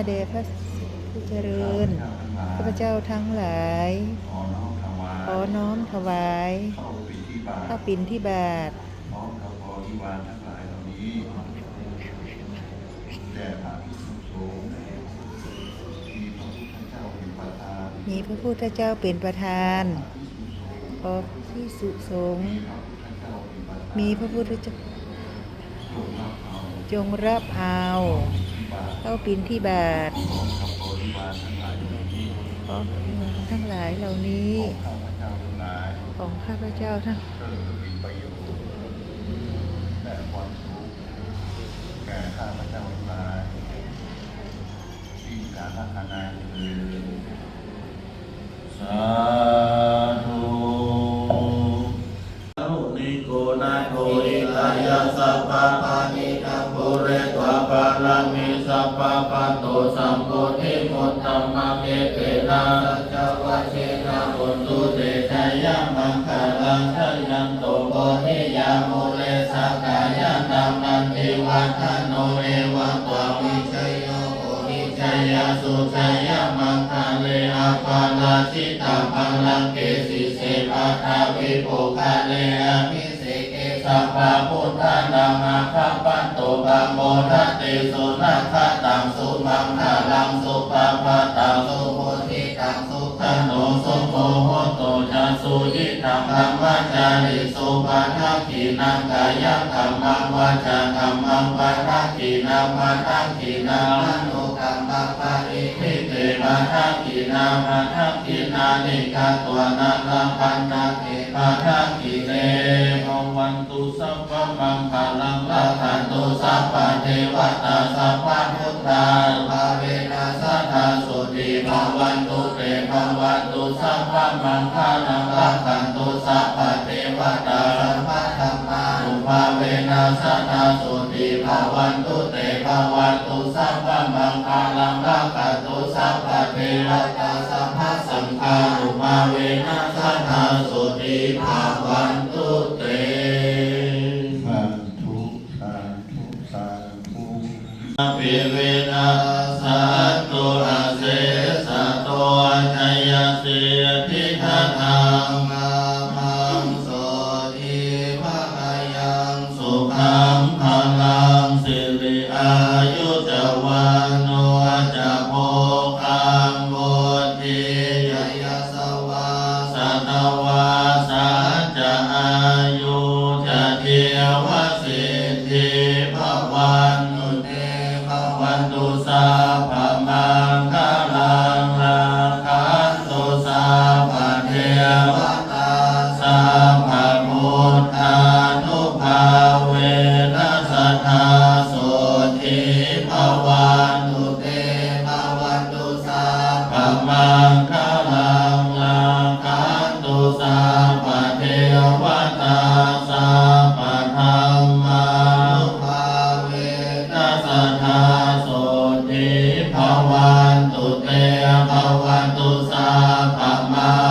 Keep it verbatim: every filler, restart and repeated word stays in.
แด่พระผู้เจริญ ข้าพเจ้าทั้งหลาย ขอน้อมถวาย ขอน้อมถวาย ข้าวบิณฑบาต ข้าวบิณฑบาต พร้อมกับบริวารทั้งหลายเหล่านี้ แด่พระภิกษุสงฆ์ มีพระพุทธเจ้าเป็นประธาน มีพระพุทธเจ้าเป็นประธาน ขอภิกษุสงฆ์ มีพระพุทธเจ้าเป็นประธาน มีพระพุทธเจ้า จงรับเอา จงรับเอา ข้าวบิณฑบาต พร้อมกับบริวารทั้งหลายเหล่านี้ พร้อมทั้งหลายเหล่านี้ ของข้าพเจ้าทั้งหลาย ของข้าพเจ้าทั้ง เพื่อเป็นประโยชน์ และความสุข แก่ข้าพเจ้าทั้งหลาย สิ้นกาลนานเทอญ sādhu. Karuniko nātho hitāya sabbapāṇinaṃ pūretvā pāramī sabbā patto sambodhimuttamaṃ. Etena saccavajjena hotu te jayamaṅgalaṃ. Jayanto bodhiyā mūle sakyānaṃ nandivaḍḍhano, evaṃ tvaṃ vijayo hohi jayassu jayamaṅgale. Aparājitapallaṅke sīse paṭhavipokkhare abhiseke sabbabuddhānaṃ aggappatto pamodati. Sunakkhattaṃ sumaṅgalaṃ supabhātaṃ suhuṭṭhitaṃ sukhaṇo sumuhutto ca suyiṭṭhaṃ brahmacārisu. Padakkhiṇaṃ kāyakammaṃ vācākammaṃ padakkhiṇaṃ padakkhiṇaṃ manokammaṃ paṇidhī te padakkhiṇā. Padakkhiṇāni katvāna labhantatthe padakkhiṇe. Bhavantu sabbamaṅgalaṃ rakkhantu sabbadevatā sabbabuddhānubhāvena sadā sotthī bhavantu te. Bhavantu sabbamaṅgalaṃ rakkhantu sabbadevatā sabbadhammānubhāvena sadā sotthī bhavantu te. Bhavantu sabbamaṅgalaṃ rakkhantu sabbadevatā sabbasaṅghānubhāvena sadā sotthī bhavantu te. Sādhu, sādhu, sādhu. Pi vinassantu asesato. Jayasiddhi dhanaṃ lābhaṃ sotthi bhāgyaṃ sukhaṃ balaṃ siri āyu ca vaṇṇo ca bhogaṃ vuḍḍhī ca yasavā satavassā ca āyū ca jīvasiddhī bhavantu te. Bhavantu sabbamaṅgalaṃ rakkhantu sabbadevatā sabbabuddhānubhāvena sadā sotthī bhavantu te. Bhavantu sabbamaṅgalaṃ rakkhantu sabbadevatā sabbadhammānubhāvena sadā sotthī bhavantu te. Bhavantu sabbamaṅgalaṃ